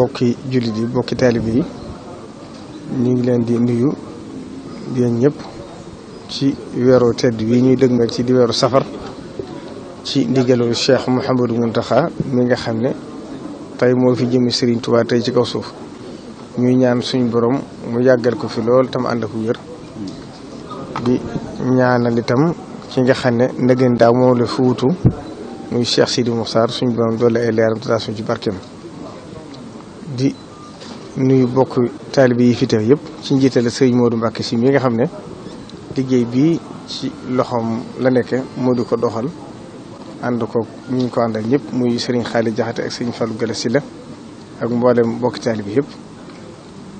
bokki jullit yi bokki taalibe yi ñu ngi leen di nuyu yéen ñëpp ci weeru tedd wi ñuy dëgmal ci di weeru safar ci ndigalu Cheikh Mouhamadou Mountakha mi nga xam ne tey moo fi jëmi Serigne Touba tey ci kaw suuf ñuy ñaan suñu borom mu yàggal ko fi lool tam ànd ak wér di ñaanal itam ki nga xam ne ndegeen daaw moom la fi wutu muy Cheikh Sidi Moukhtar suñu borom doole ay leeram taasuñ ci barkeem di nuyu bokk taalibe yi fi teew yëpp ci njiitale Serigne Modou Mbacké si mi nga xam ne liggéey bii ci loxoom la nekke moo di ko doxal ànd ko ñu ko àndal ñëpp muy Serigne Khalid Diakhaté ak Serigne Fallou Gala Sylla ak mboolem bokki taalibe yëpp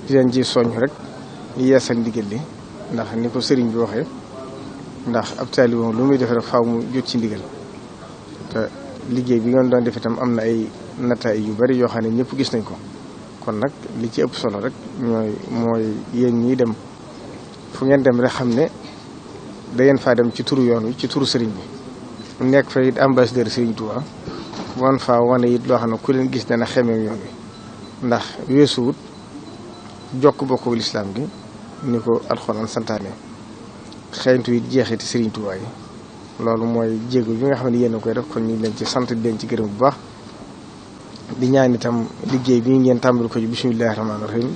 di leen ci soññ rek yeesal ndigal li ndax ni ko Serigne bi waxee ndax ab taalibe moom lu muy def rek faaw mu jot ci ndigal te liggéey bi ngeen doon def itam am na ay nataay yu bari yoo xam ne ñëpp gis nañ ko kon nag li ci ëpp solo rek mooy yéen ñii dem fu ngeen dem rek xam ne da ngeen faa dem ci turu yoon wi ci turu Serigne bi nekk fa it ambassadeur Serigne Touba wan faa wane it loo xam ne ku leen gis dana xemeem yoon wi ndax weesuwut jokk bokku lislaam gi ni ko alxuraan santaane xeeñtu it jeexiti Serigne Touba yi loolu mooy jéego bi nga xam ne yéen a koy def kon ñu leen ci sant di leen ci gërëm bu baax di ñaan itam liggéey bi ngeen tàmbali ko ci bismillahi rahmaani rahim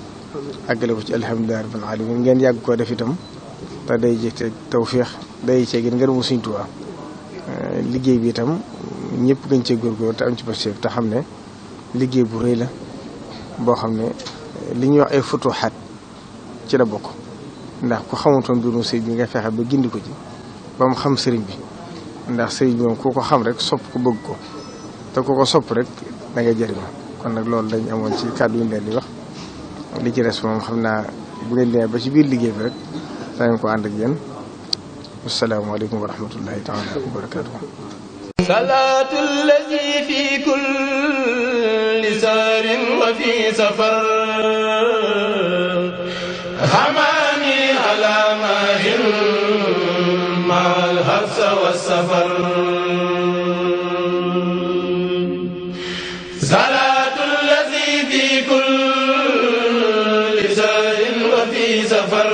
àggale ko ci alhamdulillahi rabbil alamin ngeen yàgg koo def itam te day jëkk tawféex day cee gën ngërëmu Serigne Touba liggéey bi itam ñëpp gën cee góorgóor te am ci pastéef te xam ne liggéey bu rëy la boo xam ne li ñuy wax ay futuxaat ci la bokk ndax ku xamutoon mbirum sëriñ bi nga fexe ba gindi ko ci ba mu xam sëriñ bi ndax sëriñ bi moom ku ko xam rek sopp ko bëgg ko te ku ko sopp rek da ngay jëriñoo kon nag loolu dañ amoon ci kàddu yi leen di wax li ci des moom xam naa bu ngeen demee ba ci biir liggéey bi rek danañ ko ànd ak yéen asalaamaaleykum wa rahmatullahi taala wa barakatuh salaatu allazi fi kulli saarin wa fi safar hamani ala mahin mal habsa wa safar salaatu allazi fi kulli saarin wa fi safar